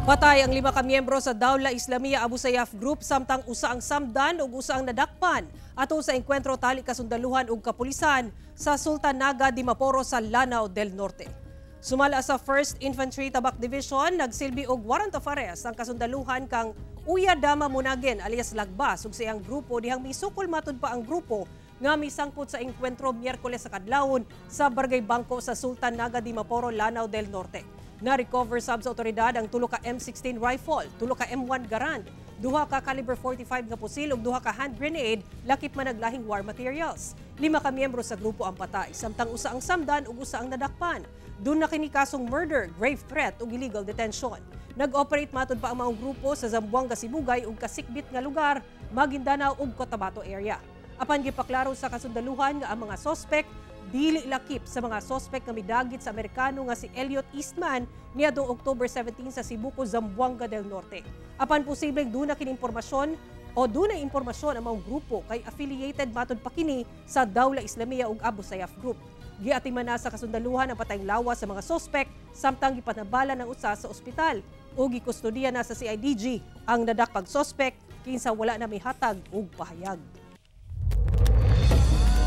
Patay ang lima ka miyembro sa Dawla Islamia Abu Sayyaf Group samtang usa ang samdan ug usa ang nadakpan ato sa engkwentro tali kasundaluhan ug kapulisan sa Sultan Naga, Dimaporo sa Lanao del Norte. Sumala sa 1st Infantry Tabak Division, nagsilbi og warrant of arrest ang kasundaluhan kang Uya Dama Munagen alias Lagbas ug siyang grupo dihang misukol matud pa ang grupo nga misangpot sa engkwentro Miyerkules sa kadlawon sa Barangay Bangko sa Sultan Naga, Dimaporo, Lanao del Norte. Na-recover sab sa otoridad ang tulo ka M16 rifle, tulo ka M1 Garand, duha ka caliber 45 nga pusil ug duha ka hand grenade, lakip man naglahing war materials. Lima ka miyembro sa grupo ang patay, samtang usa ang samdan ug usa ang nadakpan. Duna kini kasong murder, grave threat ug illegal detention. Nag-operate matud pa ang maong grupo sa Zamboanga Sibugay ug kasikbit nga lugar, Maguindanao ug Cotabato area. Apan gipaklaro sa kasundaluhan nga ang mga sospek dili lakip sa mga sospek nga midagit sa Amerikano nga si Elliot Eastman niadtong October 17 sa Sibuco, Zamboanga del Norte. Apan posibleng duna kini impormasyon o dunay impormasyon ang maong grupo kay affiliated matud pa kini sa Dawla Islamia ug Abu Sayyaf Group. Giatiman na sa kasundaluhan ang patayng lawas sa mga sospek samtang gipanabala ng usa sa ospital ug gikustodiya na sa CIDG ang nadakpang sospek kinsa wala na mihatag og pahayag.